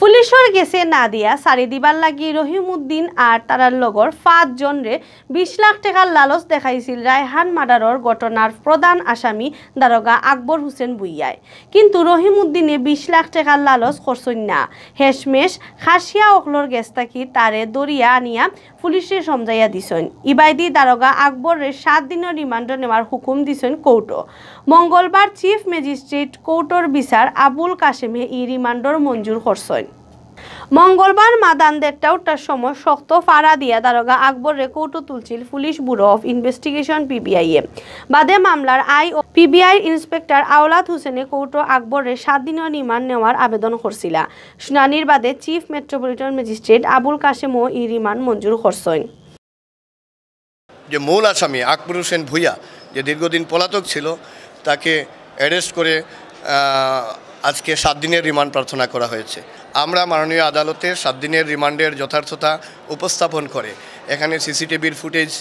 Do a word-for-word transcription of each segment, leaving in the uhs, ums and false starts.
পুলিশর গেছে না দিয়া ছাড়ি দিবার লাগি রহিমউদ্দিন আর তারার লগর পাঁচজনরে বিশ লাখ টেকার লালচ দেখাইছিল রায়হান মার্ডারর ঘটনার প্রধান আসামি দারোগা আকবর হোসেন ভুইয়ায়। কিন্তু রহিমউদ্দিনে বিশ লাখ টেকার লালচ করছইন না। হেশমেশ খাসিয়া অকলর গেছ থাকি তারে ধরিয়া আনিয়া পুলিশরে সমঝাইয়া দিছইন। ইবায়দি দারোগা আকবররে সাত দিনর রিমান্ডো নেওয়ার হুকুম দিছইন কোর্টো। মঙ্গলবার চিফ ম্যাজিস্ট্রেট কোর্টর বিচার আবুল কাশেমে ই রিমান্ডর মঞ্জুর করছইন। মঙ্গলবার মাদান দেড়টা উঠটার সময় শক্ত ফাড়া দিয়া দারোগা আকবররে কোর্টো তুলছিল পুলিশ ব্যুরো অফ ইনভেস্টিগেশন, পিবিআইয়ে। বাদে মামলার আই ও পিবিআইর ইন্সপেক্টর আওলাদ হোসেনে কোর্টো আকবররে সাত দিনর রিমান্ড নেওয়ার আবেদন করছিলা। শুনানির বাদে চিফ মেট্রোপলিটন ম্যাজিস্ট্রেট আবুল কাশেমও ই রিমান্ড মঞ্জুর করছইন। যে মূল আসামি আকবর হোসেন ভূঁইয়া, যে দীর্ঘদিন পলাতক ছিল, তাকে অ্যারেস্ট করে, আহ, আজকে সাত দিনের রিমান্ড প্রার্থনা করা হয়েছে। আমরা মাননীয় আদালতে সাত দিনের রিমান্ডের যথার্থতা উপস্থাপন করে এখানে সিসিটিভির ফুটেজ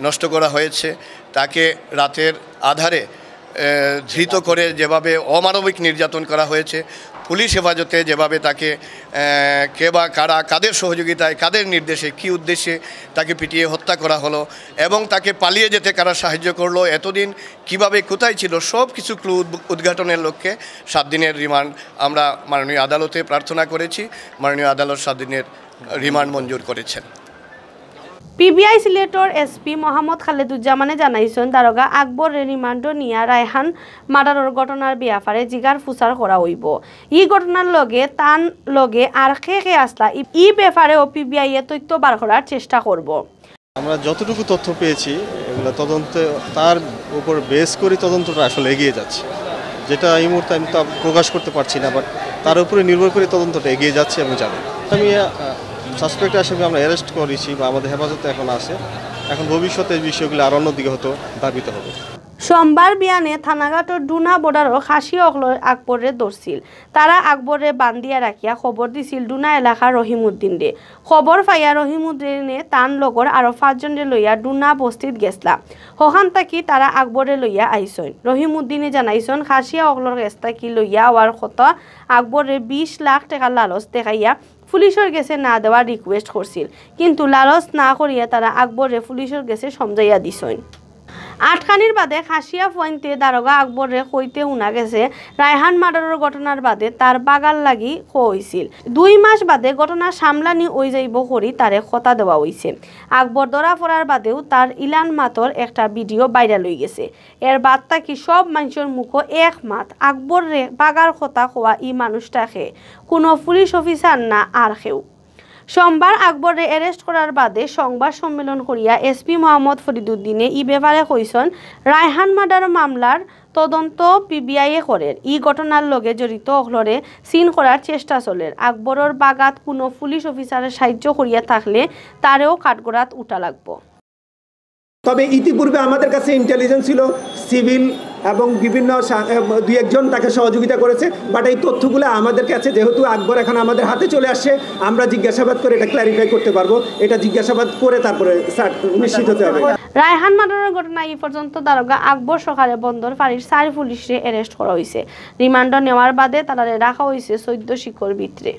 নষ্ট করা হয়েছে। তাকে রাতের আধারে, আহ, ধৃত করে যেভাবে অমানবিক নির্যাতন করা হয়েছে, পুলিশ হেফাজতে যেভাবে তাকে, আহ, কে বা কারা, কাদের সহযোগিতায়, কাদের নির্দেশে, কী উদ্দেশ্যে তাকে পিটিয়ে হত্যা করা হলো এবং তাকে পালিয়ে যেতে কারা সাহায্য করলো, এতদিন কিভাবে কোথায় ছিল, সব কিছু ক্লু উদ্ঘাটনের লক্ষ্যে সাত দিনের রিমান্ড আমরা মাননীয় আদালতে প্রার্থনা করেছি। মাননীয় আদালত সাত দিনের রিমান্ড মঞ্জুর করেছেন। পিবিআই সিলেটর এসপি মোহাম্মদ খালেদুজ্জামানে জানাইছইন, দারোগা আকবররে রিমান্ডো নিয়া রায়হান মার্ডারর ঘটনার ব্যাপারে জিগার ফুসার করা অইবো। ই ঘটনার লগে তান লগে আর কে কে আছলা, ই, ই ব্যাপারেও পিবিআইয়ে তথ্য বার করার চেষ্টা করবো। আমরা যতটুকু তথ্য পেয়েছি, এগুলো তদন্তে, তার উপর বেস করে তদন্তটা আসলে এগিয়ে যাচ্ছে। যেটা এই মুহূর্তে আমি তো প্রকাশ করতে পারছি না, বাট তার উপরে নির্ভর করে তদন্তটা এগিয়ে যাচ্ছে এবং যাবে। আমি, আহ, সাসপেক্ট আসামি আমরা অ্যারেস্ট করেছি বা আমাদের হেফাজতে এখন আছে। এখন ভবিষ্যতে এই বিষয়গুলো আর অন্যদিকে হয়তো ধাবিত হবে। সোমবার বিয়ানে থানাঘাটর ডুনা বর্ডারর খাসিয়া অকলর আকবররে ধরছিল। তারা আকবররে বান্ধিয়া রাখিয়া খবর দিছিল ডুনা এলাকার রহিমউদ্দিনরে। খবর পাইয়া রহিমউদ্দিনে তান লগর আরো পাঁচজনরে লইয়া ডুনা বস্তিত গেছলা। হখান থাকি তারা আকবররে লইয়া আইছইন। রহিমউদ্দিনে জানাইছইন, খাসিয়া অকলর গেছ থাকি লইয়া আওয়ার কথা আকবররে বিশ লাখ টেকার লালচ দেখাইয়া পুলিশর গেছে না দেওয়ার রিকোয়েস্ট করছিল, কিন্তু লালচ না করিয়া তারা আকবররে পুলিশর গেছে সমঝাইয়া দিছইন। আটকানির বাদে খাসিয়া ফুয়াইন্তে দারোগা আকবররে কইতে হুনা গেছে, রায়হান মার্ডারর ঘটনার বাদে তার বাগার লাগি কওয়া অইছিল। দুই মাস বাদে ঘটনা সামলানি অইযাইবো করি তারে কথা দেওয়া অইছে। আকবর ধরা পড়ার বাদেও তার ইলান মাতর একটা ভিডিও ভাইরাল অইগেছে। এর বাদ থাকি সব মানষর মুখো এক মাত, আকবররে বাগার কথা কওয়া ই মানুষটা কে, কুনু পুলিশ অফিসার না আর কেউ। সোমবার আকবররে অ্যারেস্ট করার বাদে সংবাদ সম্মেলন করিয়া এসপি মোহাম্মদ ফরিদুদ্দিনে ই ব্যাপারে কইছইন, রায়হান মার্ডার মামলার তদন্ত পিবিআইয়ে করের। ই ঘটনার লগে জড়িত অকলরে সিন করার চেষ্টা চলের। আকবরর বাগাত কুনু পুলিশ অফিসারে সাহায্য করিয়া থাকলে তারেও কাঠগড়াত উঠা লাগবো। তবে ইতিপূর্বে আমাদের কাছে ইন্টেলিজেন্স ছিল, সিভিল এবং বিভিন্ন সা-, এম, দুই একজন তাকে সহযোগিতা করেছে, বাট এই তথ্যগুলো আমাদের কাছে, যেহেতু আকবর এখন আমাদের হাতে চলে আসছে, আমরা জিজ্ঞাসাবাদ করে এটা ক্ল্যারিফাই করতে পারবো। এটা জিজ্ঞাসাবাদ করে তারপরে স্যার নিশ্চিত হতে হবে। রায়হান মার্ডারর ঘটনা ই পর্যন্ত দারোগা আকবর সরকারে বন্দর ফাঁড়ির চাইর পুলিশরে অ্যারেস্ট করা অইছে। রিমান্ডো নেওয়ার বাদে তারারে রাখা অইছে চৈদ্দ শিখর ভিতরে।